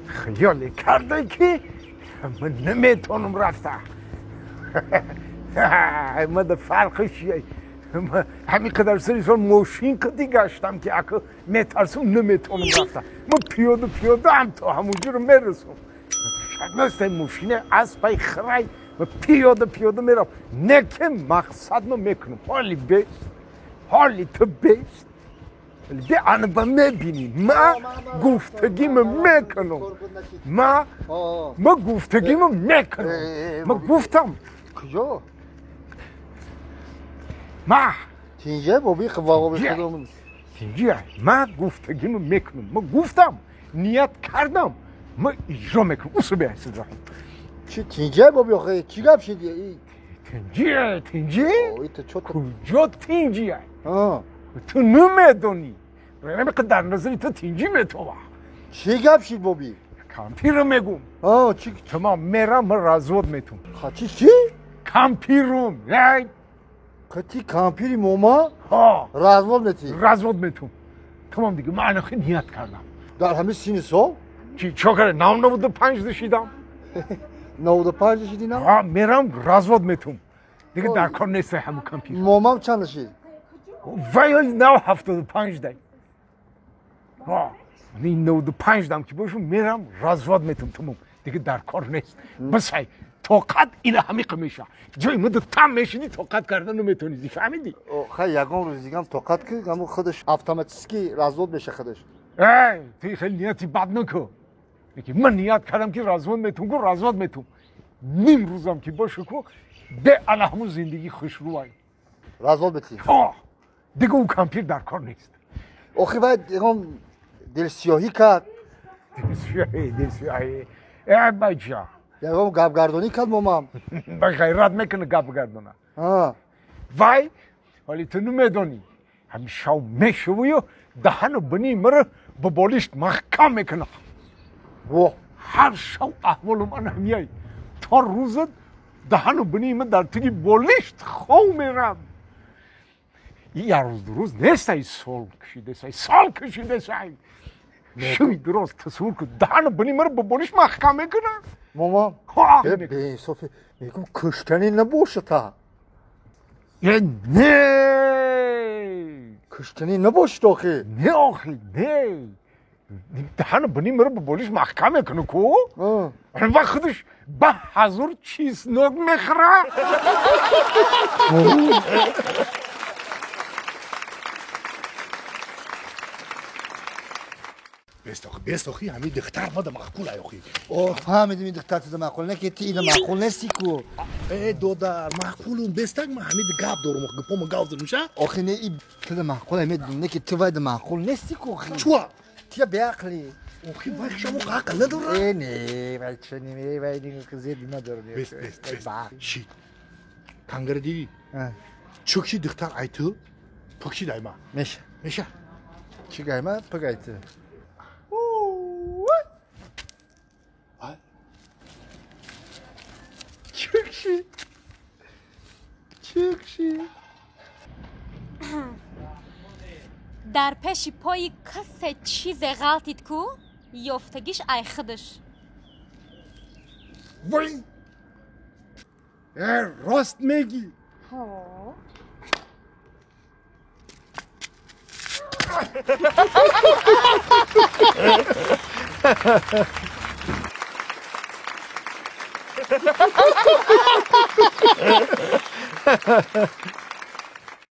Хаёле карда ки ман наметонам рафта. Ма да фарқи чия? Ҳамин қадар сари сол мошин қади гаштам ки ака метарсам наметонам рафта. Ма пиёда пиёда ҳам то ҳамонҷуро мерасам. Шармастай мошина аспай хирай ма пиёда пиёда мерам. Не ки мақсадма мекунам. Ҳоли бест, ҳоли ту бест. Бе ана ба мебинӣ. Ма гуфтагима мекунам. Ма гуфтагима мекунам. Ма гуфтам. Куҷо? Ма тинҷа боби қиввағоби худомон. Тинҷа. Ма гуфтагима мекунам. Ма гуфтам, ният кардам. Ма иҷро мекунам. Усубе сидраҳим. Чи тинҷа боби охи? Чӣ гап шид? Тинҷа, тинҷа? Куҷо тинҷа? Ту намедонӣ. Дар назари ту тинҷӣ метова. Чӣ гап шид боби? Кампирро мегум. Чӣ? Тамом, мерам, ма развод метум. Чӣ чӣ? Кампирум. Қати кампири мома? Развод метӣ? Развод метум. Тамом дига, ман ана хел ният кардам. Дар ҳамин синни сол? Чӣ чо карда? Нав 95 шидам. 95 шидӣ нав? Ҳа, мерам развод метум. Дига дар кор нест ҳамун кампир. Момам чанд шид? Вай нав 75 дай. Ҳа, 95 дам ки бошум мерам развод метум тамом. Дига дар кор нест. Басай тоқат ина ҳамиқа меша. Ҷои мада там мешини тоқат карда наметонӣ. Фаҳмидӣ? Хай ягон рӯз дигам тоқат ки ҳамун худаш автоматически развод меша худаш. Эй, ту хеле нияти бад накун. Лекин ман ният кардам ки развод метум, ку развод метум. Ним рӯзам ки боша ку бе ана ҳамун зиндагӣ хушрӯай. Развод метӣ? Ҳа. Дига ӯ кампир дар кор нест. Охи вай ягон дилсиёҳӣ кард. Дилсиёҳӣ, дилсиёҳӣ. Э бача. Ягон гапгардонӣ кард момам. Ба ғайрат мекунад гапгардона. Вай, вале ту намедонӣ. Ҳамин шав мешавую даҳану бинии маро ба болишт маҳкам мекунад. Во. Ҳар шав аҳволу ман ҳамияй. То рӯзат даҳану бинии ман дар туги болишт хов мерам. Як рӯз ду рӯз нестай, сол кашидесай, сол кашидесай. Шуи дуроз тасаввур кун, даҳану бинии маро ба болишт маҳкам мекунад. Мамам, беинсофи, мегум куштанӣ набошад. Е, не! Куштанӣ набошад охи. Не охи, не. Даҳану бинии маро ба болишт маҳкам мекунад ку? Ва худаш ба ҳазор чеснок мехӯрад. Бест охи, ҳамин духтар мада маъқул ай охи. О, фаҳмидим ин духтар туда маъқул, не ки ту ина маъқул нести ку. Э, додар, маъқулум, бестак ман ҳамин гап дорум, гапома гап дорум, ша? Охи не, и туда маъқул ай медонам, не ки ту вайда маъқул нести ку охи. Чуа? Тия беақлӣ. Охи вай шамо ақл надора? Э, не, вай ча не, вай не зеби надора. Бест, бест, бест. Ши. Кангара диди? Чукши духтар ай ту, пукши дай ма. Меша. Меша. Чӣ гай ма, пук ай ту. Чукши. Чукши. Дар пеши пои касе чизе ғалтид ку, ёфтагиш ай худаш. Вой! Э, рост мегӣ. Ҳо.